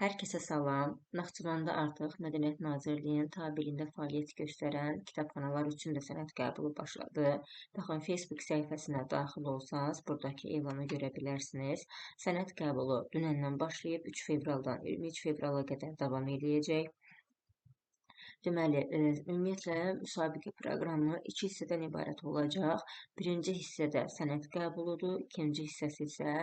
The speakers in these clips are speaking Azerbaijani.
Hər kəsə salam. Naxçıvanda artıq Mədəniyyət Nazirliyinin tabeliyində fəaliyyət göstərən kitabxanalar üçün də sənəd qəbulu başladı. Baxın, Facebook səhifəsinə daxil olsanız, buradakı elanı görə bilərsiniz. Sənəd qəbulu dünəndən başlayıb 3 fevraldan 23 fevrala qədər davam eləyəcək. Deməli, ümumiyyətlə müsabiqə proqramı iki hissədən ibarət olacaq. Birinci hissədə sənəd qəbuludur, ikinci hissəsi isə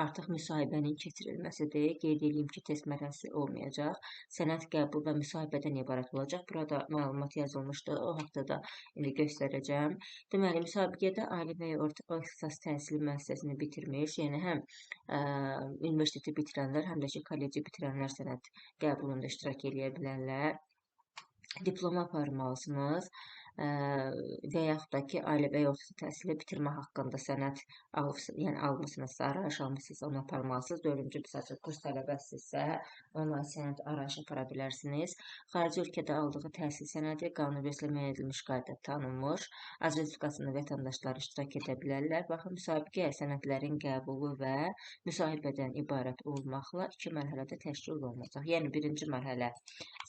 artıq müsahibənin keçirilməsidir. Qeyd edeyim ki, test mərhələsi olmayacaq. Sənəd qəbulu və müsahibədən ibarət olacaq. Burada məlumat yazılmışdı, o haqda da indi göstərəcəm. Deməli, müsabiqədə ali və ya orta ixtisas təhsili müəssisəsini bitirmiş, yəni həm universiteti bitirənlər, həm də ki, kolleci bitirənlər sənəd qəbulunda iştirak eləyə bilərlər. Diploma aparmalısınız və yaxud da ki, ali və ya orta təhsili bitirmə haqqında sənəd alıb, yəni almısınızsa, arayış almısınızsa onu aparmalısınız. Dördüncü, misal üçün, kurs tələbəsinizsə, ona sənəd arayış apara bilərsiniz. Xarici ölkədə aldığı təhsil sənədi qanunvericiliklə müəyyən edilmiş qaydada tanınmış, Azərbaycan Respublikasının vətəndaşları iştirak edə bilərlər. Baxın, müsabiqə sənədlərin qəbulu və müsahibədən ibarət olmaqla iki mərhələdə təşkil olunacaq. Yəni, birinci mərhələ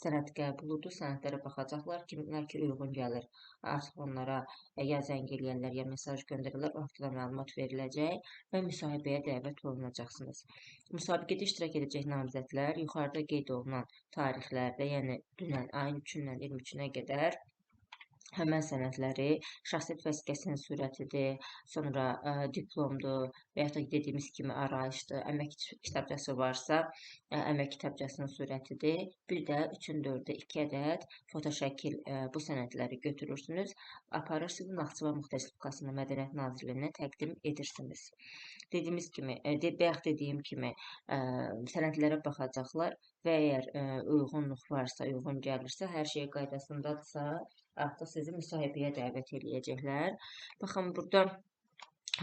sənəd qəbuludur, sənədlərə baxacaqlar, kimlər ki uyğun gəlir. Artıq onlara ya zəng eləyərlər, ya mesaj göndərərlər, o haqda da məlumat veriləcək və müsahibəyə dəvət olunacaqsınız. Müsabiqədə iştirak edəcək namizədlər yuxarıda qeyd olunan tarixlərdə, yəni dünən ayın 3-dən 23-nə qədər həmən sənədləri, şəxsiyyət vəsiqəsinin surətidir, sonra diplomdur və yaxud da dediyimiz kimi arayışdır, əmək kitabçası varsa, əmək kitabçasının surətidir. Bir də 3-ün 4-də 2 ədəd fotoşəkil, bu sənədləri götürürsünüz, aparırsınız Naxçıvan Muxtar Respublikasının Mədəniyyət Nazirliyinə təqdim edirsiniz. Dediyimiz kimi, bayaq dediyim kimi, sənədlərə baxacaqlar və əgər uyğunluq varsa, uyğun gəlirsə, hər şey qaydasındadırsa, artıq sizi müsahibəyə dəvət eləyəcəklər. Baxın, burada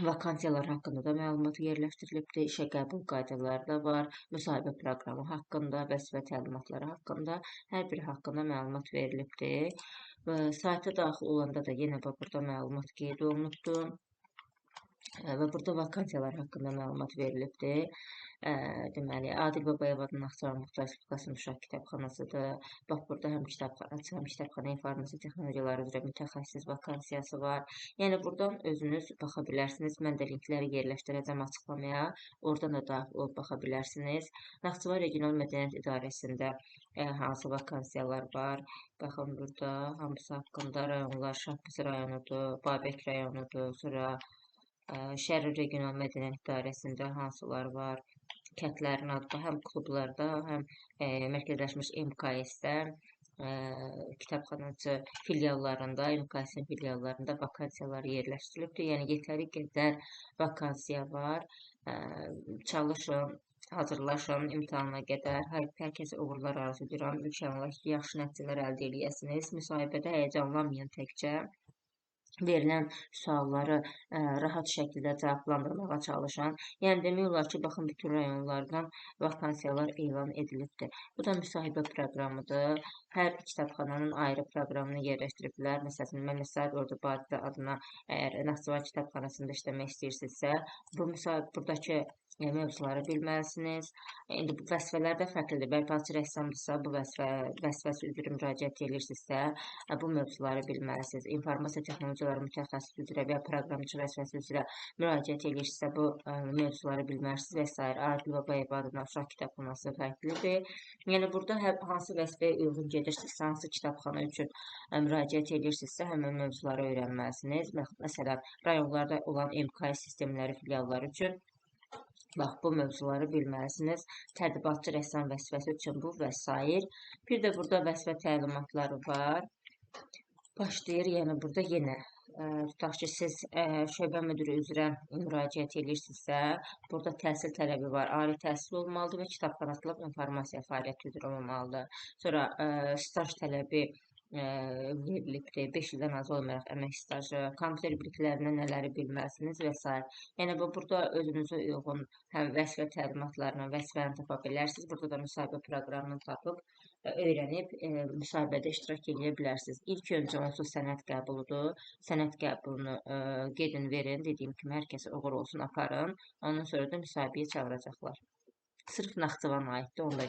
vakansiyalar haqqında da məlumat yerləşdirilibdir, işə qəbul qaydaları da var, müsahibə proqramı haqqında, vəzifə təlimatları haqqında, hər biri haqqında məlumat verilibdir. Və sayta daxil olanda da yenə burada məlumat qeyd olunubdur. Və burada vakansiyalar haqqında məlumat verilibdir. Deməli, Adil Babayev adına Naxçıvan Muxtar Respublikasının Uşaq Kitabxanasıdır. Bax, burada həm kitabxanaçı, həm kitabxana informasiya texnologiyaları üzrə mütəxəssis vakansiyası var. Yəni, buradan özünüz baxa bilərsiniz. Mən də linkləri yerləşdirəcəm açıqlamaya. Oradan da daxil olub baxa bilərsiniz. Naxçıvan Regional Mədəniyyət İdarəsində hansı vakansiyalar var? Baxın, burada hamısı haqqında rayonlar, Şahbuz rayonudur, Babək rayonudur, sonra Şərri Regional Mədəniyyət İdarəsində hansılar var? Kəndlərin adı həm klublarda, həm mərkəzləşmiş MKS-də, kitabxanaçı filiallarında, MKS-in filiallarında vakansiyalar yerləşdirilibdir. Yəni, yetəri qədər vakansiya var. Çalışın, hazırlaşın imtahana qədər. Hər kəsə uğurlar arzu edirəm. İnşallah ki, yaxşı nəticələr əldə eləyəsiniz. Müsahibədə həyəcanlanmayın təkcə. Verilən sualları rahat şəkildə cavablandırmağa çalışan. Yəni, demək olar ki, baxın, bütün rayonlardan vakansiyalar elan edilibdir. Bu da müsahibə proqramıdır. Hər kitabxananın ayrı proqramını yerləşdiriblər. Məsələn, Məmməd Sahib Ordubadi adına əgər Naxçıvan kitabxanasında işləmək istəyirsinizsə, bu müsahibə buradakı mövzuları bilməlisiniz. İndi bu vəzifələr də fərqlidir. Bərpaçı rəssamdırsa, bu vəzifəsi üzrə müraciət edirsinizsə, bu mövzuları bilməlisiniz. İnformasiya texnologiyaları mütəxəssisi üzrə və ya proqramçı vəzifəsi üzrə müraciət edirsinizsə, bu mövzuları bilməlisiniz və sair. Adil Babayev adına Uşaq Kitabxanası fərqlidir. Yəni, burada hansı vəzifəyə uyğun gedirsinizsə, hansı kitabxana üçün müraciət edirsinizsə, həmin mövzuları öyrənməlisiniz. Məsələn, rayonlarda olan MKS sistemləri filialları üçün bax, bu mövzuları bilməlisiniz. Tərtibatçı rəssam vəzifəsi üçün bu və sair. Bir də burada vəzifə təlimatları var. Başlayır, yəni burada yenə tutaq ki, siz şöbə müdiri üzrə müraciət edirsinizsə, burada təhsil tələbi var. Ali təhsil olmalıdır və kitabxanaçılıq informasiya fəaliyyəti üzrə olmalıdır. Sonra staj tələbi verilibdir. 5 ildən az olmayaraq əmək stajı, kompüter biliklərindən nələri bilməlisiniz və sair. Yəni, burada özünüzə uyğun həm vəzifə təlimatlarını, vəzifəni tapa bilərsiniz. Burada da müsahibə proqramını tapıb, öyrənib, müsahibədə iştirak eləyə bilərsiniz. İlk öncə onsuz sənəd qəbuludur. Sənəd qəbulunu gedin, verin. Dediyim kimi, hər kəsə uğur olsun, aparın. Ondan sonra da müsahibəyə çağıracaqlar. Sırf Naxçıvana aiddir, onu da